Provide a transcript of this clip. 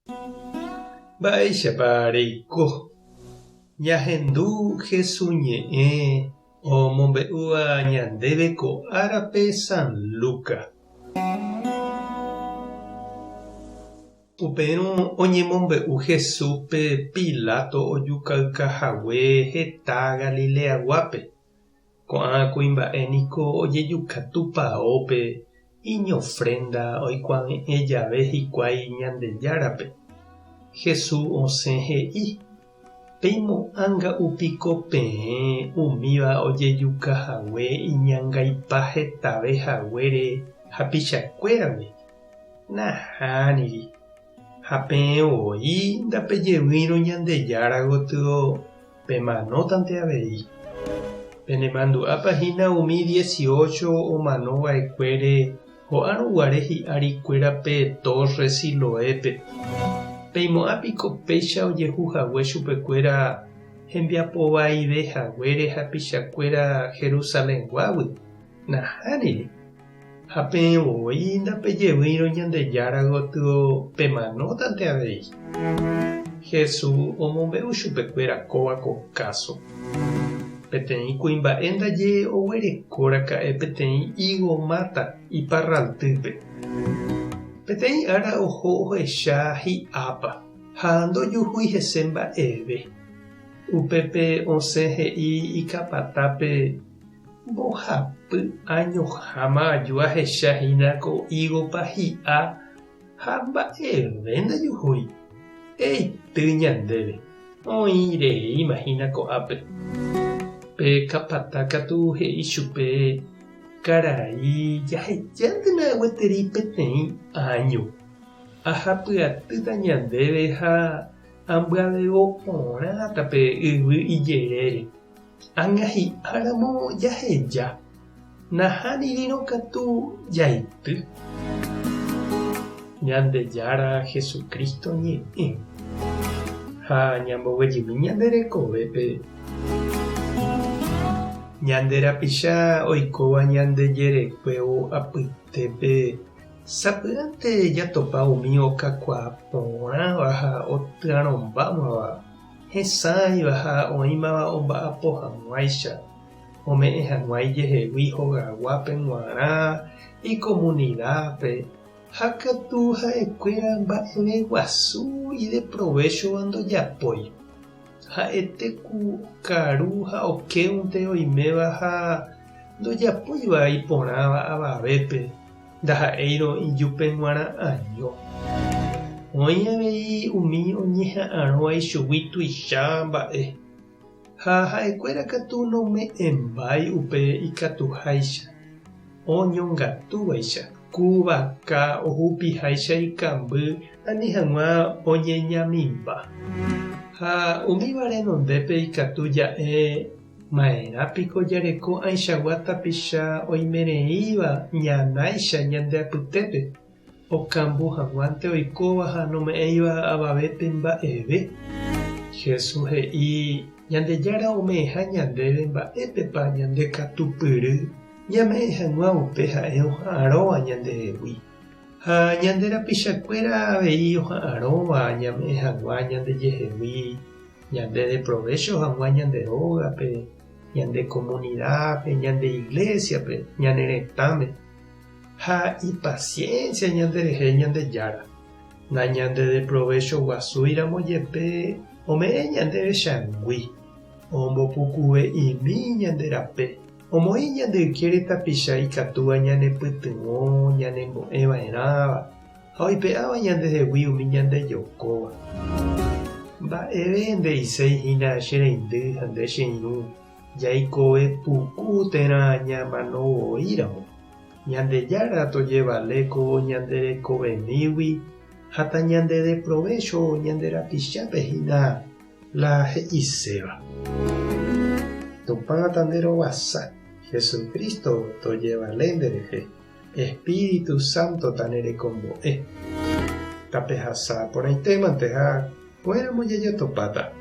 Mba'éichapa reiko? Ñahendu Hesu ñe'ẽ omombe'úva ñandéve ko árape San Lucas. Upérõ oñemombe'u Jesúspe Pilato ojukauka hague heta Galileaguápe. Ko'ã kuimba'e niko ojejuka tupaópe iñofrénda oikuave'ẽ jave hikuái Ñandejárape. Jesús osẽ he'i, Peimo'ãnga'u piko peẽ umíva ojejuka hague iñangaipa hetave haguére hapichakuéragui? Nahániri. Ha peẽ voi ndapejevýirõ Ñandejára gotyo pemanótante avei. Penemandu'ápa hína umi dieciocho omano va'ekuére ho'árõ guare hi'ári kuéra pe tórre Siloépe? Peimo'ã piko péicha ojehu hague chupekuéra hembiapo vaive haguére hapichakuéra Jerusalenguágui? Nahániri. Ha peẽ voi ndapejevýirõ Ñandejára gotyo pemanótante avei. Jesús omombe'u chupekuéra kóva ko káso. Peteĩ kuimba'e ndaje oguereko raka'e peteĩ ígo máta iparraltýpe. Peteĩ ára oho ohecha hi'ápa ha ndojuhúi hese mba'eve. Upépe osẽ he'i ikapatápe Mbohapy añoháma aju ahecha hína ko ígopa hi'a ha mba'eve ndajuhúi. Eity ñandéve, oĩ reíma hína ko'ápe. Pe kapata katu he'i chupe, Karai, jahechántena gueteri peteĩ áño. Ahapyatýta ñandéve ha ambyavevo porãta pe yvy ijerére. Ág̃a hi'áramo jaheja, nahánirirõ katu jaity. Ñandejára Jesucristo ñe'ẽ ha ñamboguejymi ñande rekovépe. Ñande rapicha oikóva ñande jerekuévo apytépe sapy'ánte jatopa umi okakuaa porãva ha otyarõmbámava. Hesãiva ha oĩmava omba'apo hag̃uáicha, ome'ẽ hag̃ua ijehegui hogaguápe g̃uarã, ikomunidápe, ha katu ha'ekuéra mba'eve guasu ideprovéchova ndojapói. Ha'ete ku okaru ha okéunte oiméva ha ndojapóiva iporãva avavépe. Ndaha'éirõ ijupe g̃uarã año. Oĩ avei umi oñeha'arõva ichugui tuicha mba'e, ha ha'ekuéra katu nome'ẽmbái upe ikatuháicha, oñongatúvaicha, ku vaka ohupiháicha ikamby ani hag̃ua oñeñamimba. Ha umíva renondépe ikatu ja'e Ma'erã piko jareko ãichagua tapicha oimereíva ñanáicha ñande apytépe, okambu hag̃uánte oikóva ha nome'ẽiva avavépe mba'eve? Jesús he'i Ñandejára ome'ẽha ñandéve mba'épepa ñande katupyry ñame'ẽ hag̃ua upe ha'e oha'arõva ñandehegui. Ha ñande rapichakuéra avei oha'arõva ñame'ẽ hag̃ua ñandejehegui Ñande deprovécho hag̃ua ñande rógape, ñande komunidápe, ñande iglésiape, ñane retãme. Ha ipasiénsia ñanderehe Ñandejára. Nañandedeprovechoguasúiramo jepe ome'ẽ ñandéve changui, ombopukuve'imi ñande rape, omoĩ ñande ykére tapicha ikatúva ñanepytyvõ ñanembo'e va'erãva, Ha oipe'áva ñandehegui umi ñandejokóva. Mba'eve nde'iséi hína che reindy ha nde che irũ jaikove puku térã ñamano voi ramo. Ñandejára tojevale ko ñande rekovemígui ha tañandedeprovécho ñande rapichápe hína la he'iséva. Tupã tanderovasa, Jesucristo tojevale nderehe. Espíritu Santo tanerekombo'e. Tapehasa porãitémante ha ko'ẽramo jajatopáta.